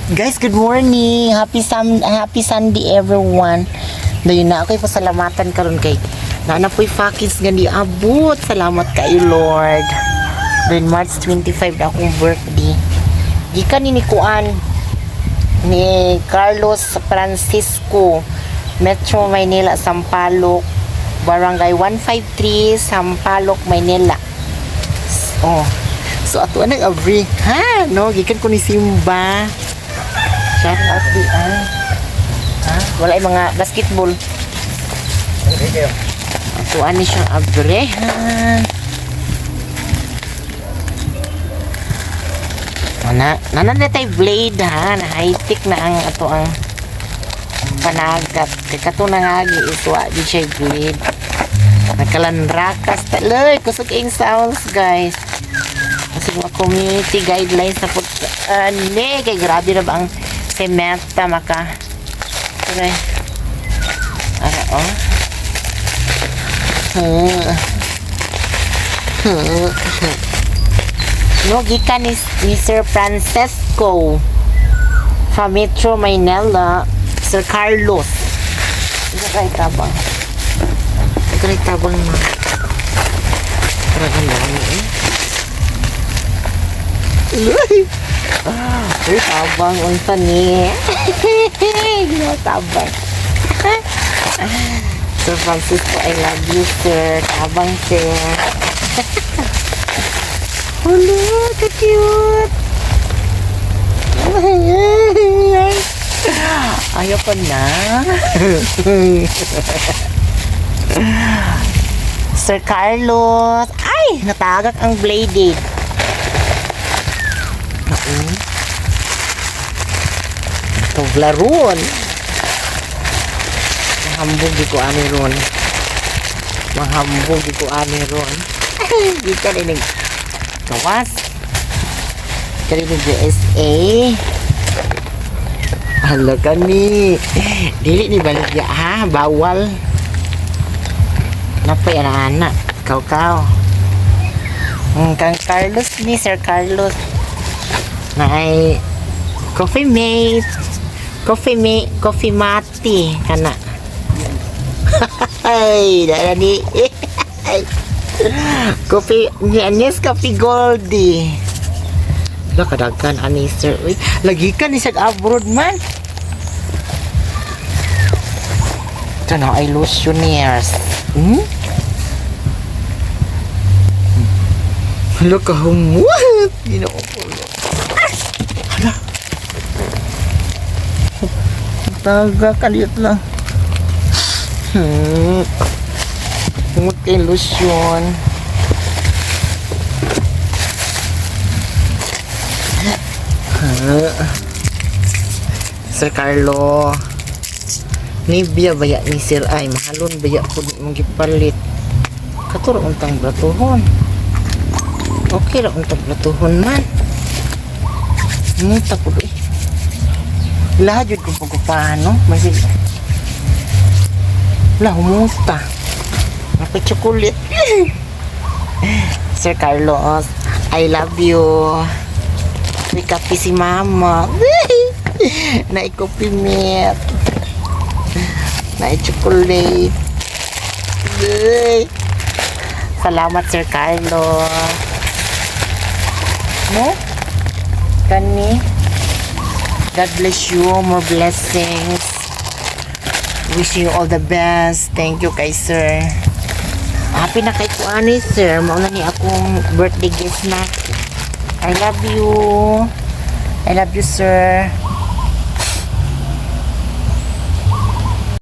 Guys, good morning. Happy Sunday, everyone. Dayon na ako'y pasalamatan karon kay naa po'y package nga niabot. Salamat kayo, Lord. Then March 25 na akong birthday. Gikan ni kuan ni Carlos Francisco, Metro Manila, Sampaloc, Barangay 153, Sampaloc, Manila. Oh. So ato nang abri. Ha, no, gikan ko ni Simba. Shout out di ah. Ha? Wala yung mga basketball. Ato ani siyang abrehan. Ana, nana na tay blade ha, na high-tech na ang ato ang panagat. Kay kato na nga gi iswa di siya blade. Nakalanrakas ta. Loy, kusog ing sounds, guys. Kasi mga community guidelines na po. Ane, kay grabe na ba ang sementa maka. Aray. Ara, oh. Huh. Huh. No, gikan ni Sir Francesco from Metro Manila, Sir Carlos. Ito kay tabang. Ito kay tabang na. Parang ang dami eh. Uy! Uy, tabang unsa ni. Ginawa tabang. Sir Francisco, I love you, sir. Tabang, sir. Hala, ka-cute. Ayoko na. Sir Carlos. Ay, natagak ang bladed. Naku. Toblerone. Mahambog di ko ani ron. Mahambog di ko ani ron. Di ka rinig. Gawas. Karinig USA. Hala ka ni. Dili ni baligya ha. Bawal. Napay anak-anak. Kaw-kaw. Kang Carlos ni Sir Carlos. Na ay coffee mate. Coffee mate, coffee mate kana. Ay, dara ni. Coffee ni Anis Coffee Goldie. Hala kadaghan ani sir. Uy, lagi ka ni sa abroad man. Ito na ay lotioneers. Hala ka humwat. Ginoo ko. Hala. Taga kalit lang. Humot kay lotion. Sir Carlo. Nibya baya ni Sir ay mahalon baya ko mong gipalit. Katuro untang bratuhon. Okay ra untang bratuhon man. Muta ko eh. Lahat yun kung pagkupahan, no? Masig... Wala, humuta. Nakichukulit. Sir Carlos, I love you. May kape si mama. Naikopi met. Nai-chocolate. Salamat, Sir Carlo. No? Kani? God bless you. More blessings. Wishing you all the best. Thank you kay sir. Happy na kay kuani, sir. Mauna ni akong birthday gift na. I love you. I love you, sir.